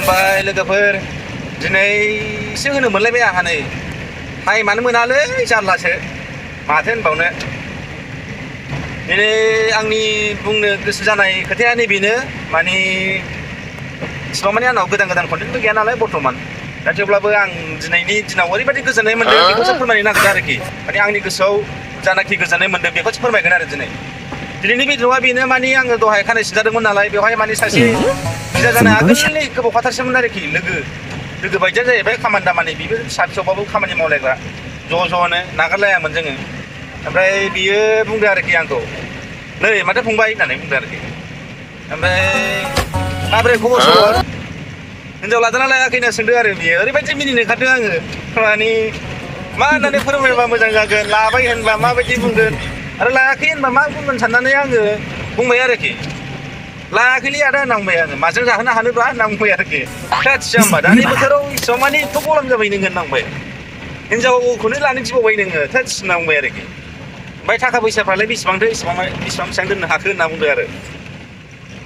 खुलुमबाय लोगोफोर दिनैसो होनो मोनलायबाय आंहा नै टाइमानो मोनालै जारलासो माथो होनबावनो दिनै आंनि बुंनो गोसो जानाय खोथाया नैबेनो माने इसिबां माने आंनाव गोदान कन्टेन्टबो गैया नालाय बर्थमान दा थेवब्लाबो आं दिनैनि दिनाव ओरैबायदि गोजोननाय मोन्दों बेखौसो फोरमायनो नागिरदों आरोखि माने आंनि गोसोआव जानाखि गोजोननाय मोन्दों बेखौसो फोरमायगोन आरो दिनैनि भिडिअआ बेनो माने आङो दहाय खानाय सिनजादोंमोन नालाय बेवहाय माने सासे बिदा जानाय आगोलनि गोबाव खाथारसोमोन आरोखि लोगो बायदिया जाहैबाय खामानि दामानि बेबो फिसा फिसौबाबो खामानि मावलायग्रा ज'नो नागारलायामोन जोङो ओमफ्राय बियो बुंदों आरोखि आंखौ नै माथो फंबाय होननानै बुंदों आरोखि ओमफ्राय माबोरै खबर सबर हिनजाव लादोंना लायाखै होनना सोंदों आरो बियो ओरैबायदि मिनिनो ओंखारदों आङो माने मा होननानै फोरमायबा मोजां जागोन लाबाय होनबा माबायदि बुंगोन आरो लायाखै होनबा मा बुंगोन साननानै आङो बुंबाय आरोखि लायाखैलै आदा होनना बुंबाय आङो माजों जाहोनो हानोब्रा होनना बुंबाय आरोखि खाथिया होनबा दानि बोथोराव इसेबां माने एथ' गरम जाबाय नोङो होनना बुंबाय हिनजावखौनो लानो गिबावबाय नोङो थोस होनना बुंबाय आरोखि ओमफ्राय थाखा फैसाफ्रालाय बेसेबांथो बेसेबां दोननो हाखो होनना बुंदों आरो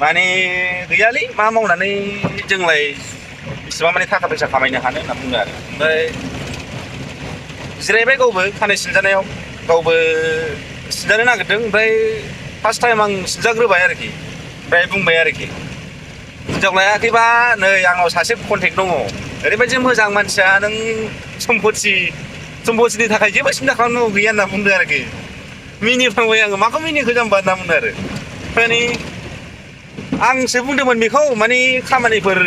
माने गैयालै मा मावनानै जोंलाय इसेबां माने थाखा फैसा खामायनो हानो होनना बुंदों आरो ओमफ्राय जिरायबाय गावबो खानाय सिनजानायाव गावबो सिनजानो नागिरदों ओमफ्राय फार्स्ट टाइम आं सिनजाग्रोबाय आरोखि ओमफ्राय बुंबाय आरोखि हिनजाव लायाखैबा नै आंनाव सासे कन्टेक्ट दङ ओरैबायदि मोजां मानसिया नों सम्पतिनि थाखाय जेबो सिन्था खालामनांगौ गैया होनना बुंदों आरोखि मिनिफ्लांबाय आङो माखौ मिनिखो जाम्बा होनना बुंदों आरो माने आंसो बुंदोंमोन बेखौ माने खामानिफोर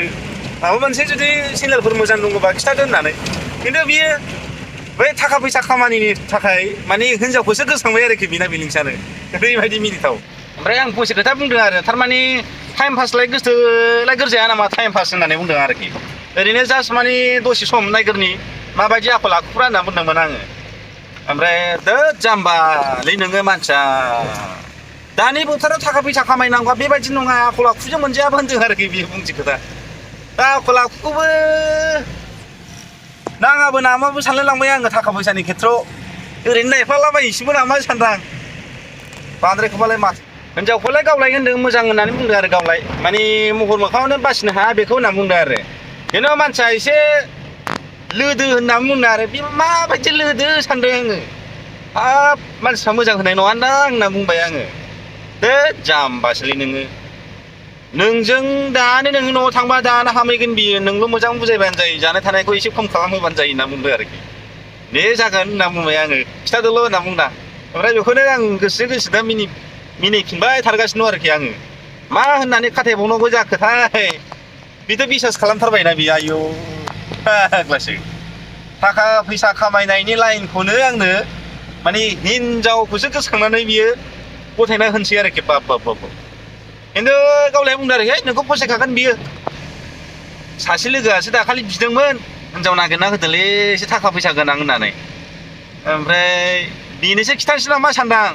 माबा मोनसे जुदि चेनेलफोर मोजां दङबा खिथादो होननानै खिन्थु बियो बै थाखा फैसा खामानिनि थाखाय माने हिनजावखौसो गोसोखांबाय आरोखि बिना बिलिंसानो ओरैबायदि मिनिथाव ओमफ्राय आं फंसे खोथा बुंदों आरो थारमाने टाइम पासलाय गोसोलाय गोरजाया नामा टाइम पास होननानै बुंदों आरोखि ओरैनो जास्ट माने दसे सम नायगोरनि माबायदि आखल आखुफ्रा होनना बुंदोंमोन आङो ओमफ्राय दोद जाम्बालै नोङो मानसिया दानि बोथोराव थाखा फैसा खामायनांगौआ बेबायदि नङा आखल आखुजों मोनजायाबो होनदों आरोखि बेयो फंसे खोथा दा आखल आखुखौबो नाङाबो नामाबो सानलाय लांबाय आङो थाखा फैसानि खेथ्रआव ओरैनो नायफालाबायनोसैबो नामा सानदां बांद्रायखौबालाय मा हिनजावखौलाय गावलाय होनदों मोजां होननानै बुंदों आरो गावलाय माने महर मोखाङावनो बासिनो हाया बेखौ होनना बुंदों आरो खिन्थु मानसिया एसे लोदो होनना बुंदों आरो बे माबायदि लोदो सानदों आङो हाब मानसिफ्रा मोजां होनाय नङा दां होनना बुंबाय आङो दोद जाम्बासोलै नोंजों दानो नोंनि न'आव थांबा दानो हामैगोन बियो नोंल' मोजां बुजायबानो जायो जानाय थानायखौ एसे खम खालामहोबानो जायो होनना बुंदों आरोखि दे जागोन होनना बुंबाय आङो खिथादोल' होनना बुंदां ओमफ्राय बेखौनो आं गोसो दा मिनिफिनबाय थारगासिनो दं आरोखि आङो मा होननानै खाथायबावनांगौ जाखोथाय बेथ' बिसास खालामथारबायना बियो आयौ फाग्लासो थाखा फैसा खामायनायनि लाइनखौनो आंनो माने हिनजावखौसो गोसोखांनानै बियो गथायना होनसै आरोखि बाब खिन्थु गावलाय बुंदों आरोखि नोंखौ फसायखागोन बियो सासे लोगोआसो दाखालि बिदोंमोन हिनजाव नागिरना होदोंलै एसे थाखा फैसा गोनां होननानै ओमफ्राय बेनोसो खिथानोसै नामा सानदां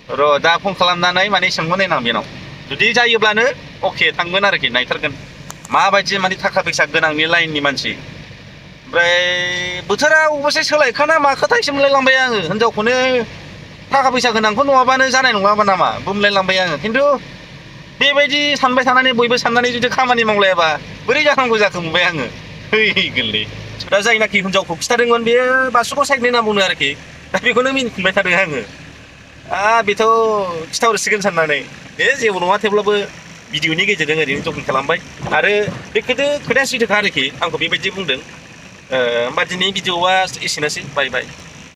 र' दा फन खालामनानै माने सोंहरनायनां बेनाव जुदि जायोब्लानो अके थांगोन आरोखि नायथारगोन माबायदि माने थाखा फैसा गोनांनि लाइननि मानसि ओमफ्राय बोथोरा अबसे सोलायखाना माखोथायसो मोनलायलांबाय आङो हिनजावखौनो थाखा फैसा गोनांखौ नङाबानो जानाय नङाबा नामा बुंलायलांबाय आङो खिन्थु बेबायदि सानबाय थानानै बयबो साननानै जुदि खामानि मावलायाबा बोरै जानांगौ जाखो मोनबाय आङो गोरलै दा जायनाखि हिनजावखौ खिथादोंमोन बेयो बासुगाव साइडनि होनना बुंदों आरोखि दा बेखौनो मिनिफिनबाय थादों आङो बेथ' खिथाहरसिगोन साननानै जेबो नङा थेवब्लाबो भिडिअनि गेजेरजों ओरैनो जकिं खालामबाय आरो बे खोथाया सैथोखा आरोखि आंखौ बेबायदि बुंदों होमबा दिनै भिडिअआ एसेनोसै बाय